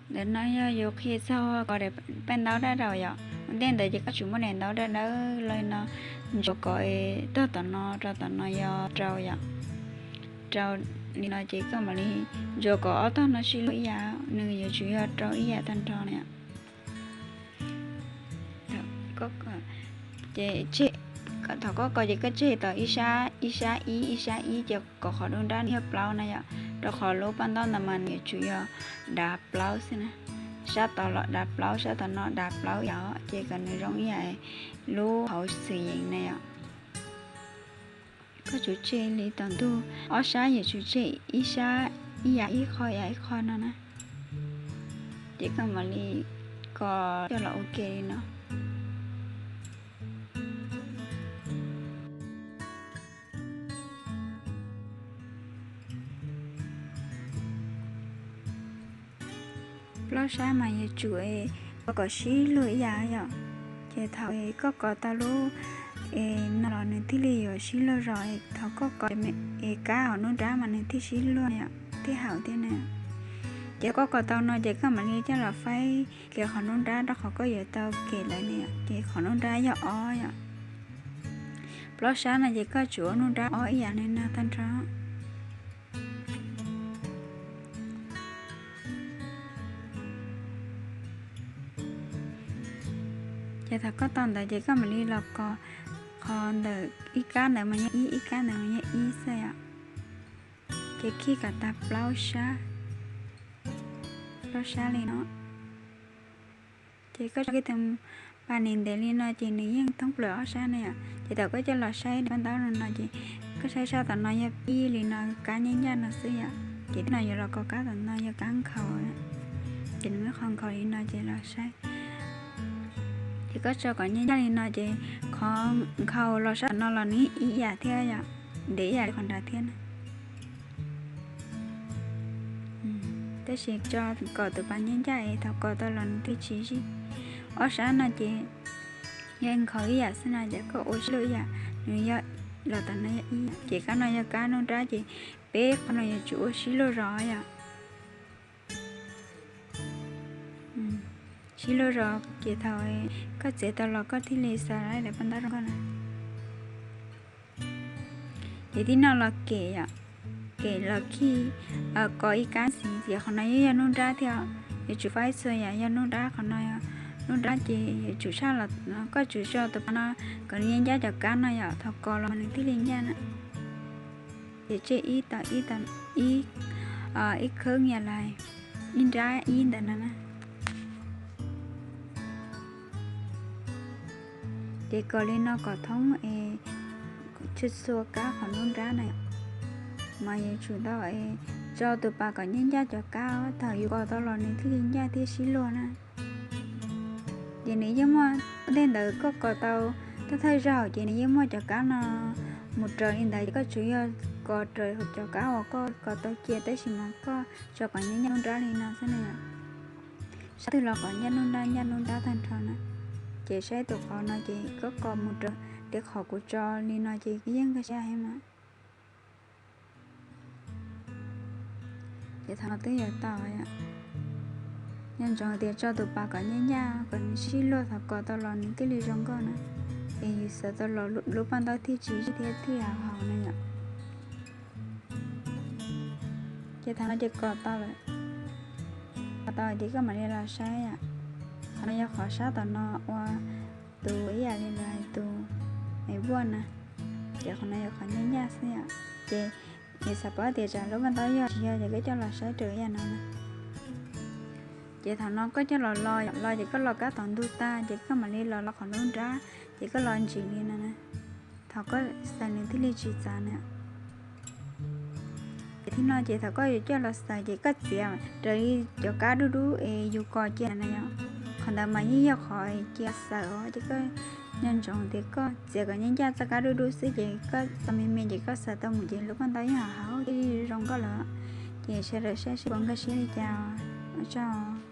Ntawm no yog yus qhia txog kov daim paj ntaub daj rau yom. Ua ntej ntawd ces koj tsum muaj daim ntaub daj dawb li no, ntsuas kov tog tom no rau tom no yog rau yom. Rau li no ces koj mam li ntsuas kom ob tog no sib luag ib yam, nws yuav tsum yog rau ib yam tag nrho na yom. Ces thaum koj kov ces koj tseg tau ib sab ib sab ib ib sab ib ces kom qhov nruab nrab nws yog plaub na yom, rau qhov lub paj ntaub ntawd mas nws yuav tsum yog dav plaub xwb na. Sab tod los dav plaub, sab tom no dav plaub yom, ces kom nws zoo ib yam lub hauv xwm yees na yom. Koj tsum tseg li tom ntug, ob sab yuav tsum tseg ib sab ib yam ib qho ib yam ib qho no na. Ces koj mam li kov coj los ua ke li no. Plaub sab mas yuav tsum es kov kom sib luag ib yam yom. Ces thaum koj kov tau lub es no los nws thiaj li yuav sib luag zog, thaum koj kov es kab hauv nruab nrab mas nws thiaj sib luag yom, thiaj haum thiab na. Ces koj kov tau no ces koj mam li coj los faib kiag qhov nruab nrab rau qhov koj yuav tau kem lawm na yom, ces qhov nruab nrab yog ob yom. Plaub sab no ces koj tsum ua nruab nrab ob ib yam li no tag nrho. Ces thaum koj tau ntawd ces koj mam li los kov qhov ntawm ib kab ntawd mas yog ib, ib kab ntawd mas yog ib xwb yom. Ces khij kom tag plaub sab, plaub sab li no. Ces koj tso kiag tus pas ntev ntev li no ces nws yeej thoob plaws ob sab na yom. Ces thaum koj coj los saib daim paj ntaub no no ces koj saib sab tom no yog pib li no kab nyab ncaj no xwb yom. Ces tib no yuav los kov kab tom no yog kab nkhaus, ces nws muaj qhov nkhaus li no ces los saib. Ces koj tso kom nyab ncaj li no ces qhov nkhaus los sab tom no los nws ib yam thiab yom, ntev ib yam li qhov nrad thiab na. Tab sis tso kom tus pas nyab ncaj es thaum kov tau los nws thiaj tsis zij. Ob sab no ces yog nkhaus ib yam xwb na, ces koj ua sib luag ib yam, nws yog los tom no yog ib yam. Ces kab no yog kab nruab nrab ces peb qhov no yuav tsum ua sib luag zog yom. Sib luag zog ces thaum koj txiav tau los koj thiaj li xaws daim paj ntaub zoo nkauj na. Ces tib no los kem yom, kem los khij, kov ib kab ntxiv, ces qhov no yeej yog nruab nrab thiab, yuav tsum faib txhua yam yog nruab nrab, qhov no yog nruab nrab ces yuav tsum tshaj los, koj tsum tso tus pas no kom nws ncaj ncaj cov kab no yom, thaum kov los mas nws thiaj li ncaj na. Ces tseg ib tau ib tau ib, ib khwb yam li ib nrab ib ntawm no na. Ces kov li no kom thoob es txhua txhua kab qhov nruab nrab na, mas yuav tsum tau es tso tus pas kom ncaj ncaj cov kab, thaum yus kov tau los nws thiaj li ncaj thiab sib luag na. Ces nws yeej muaj, ua ntej ntawd koj kov tau thawj thawj zaug ces nws yeej muaj cov kab no mus raws li ntawd, ces koj tsuas yog kov raws cov kab uas koj kov tau cia, tab sis mas koj tso kom ncaj ncaj nruab nrab li no xwb na yom. Sab twg los kom ncaj nruab nrab ncaj nruab nrab tag nrho na. Ces saib tus qhov no ces koj kov mus raws li qhov kuv tso li no ces yeej nkag siab heev mas. Ces thaum no twb yuav tau, nco ntsoov tias tso tus pas kom ncaj ncaj kom nws sib luag, thaum kov tau los nws thiaj li zoo nkauj na. Es yus xaws tau los lub paj ntaub thiaj tsis zij thiab thiaj haum na yom. Ces thaum no ces kov tau lawm, kov tau ces koj mam li los saib yom. Qhov no yog qhov sab tom no ua tus ib yam li lawv hais tus me vuaj na, ces qhov no yog qhov ncaj ncaj xwb yom. Ces yus xav paub tias tsam lub paj ntaub yog tsis yog ces koj coj los saib raws ib yam no na. Ces thaum no koj coj los los los ces koj los kab tom ntug tag ces koj mam li los los qhov nruab nrab, ces koj los ntsis li no na. Thaum koj xaws nws thiaj li tsis txav na. Ces thib no ces thaum koj yuav coj los xaws ces koj txiav raws li cov kab dub dub es yus kov cia na yom. Qhov ntawd mas yeej yog qhov cia xaws os, ces koj nco ntsoov tias koj txiav kom ncaj ncaj txoj kab dub dub xwb ces koj txav me me ces koj xaws tau mus ces lub paj ntaub yeej haum thiab zoo nkauj lawm. Ces sawv daws saib seb puas nkag siab li cas, ua tsaug.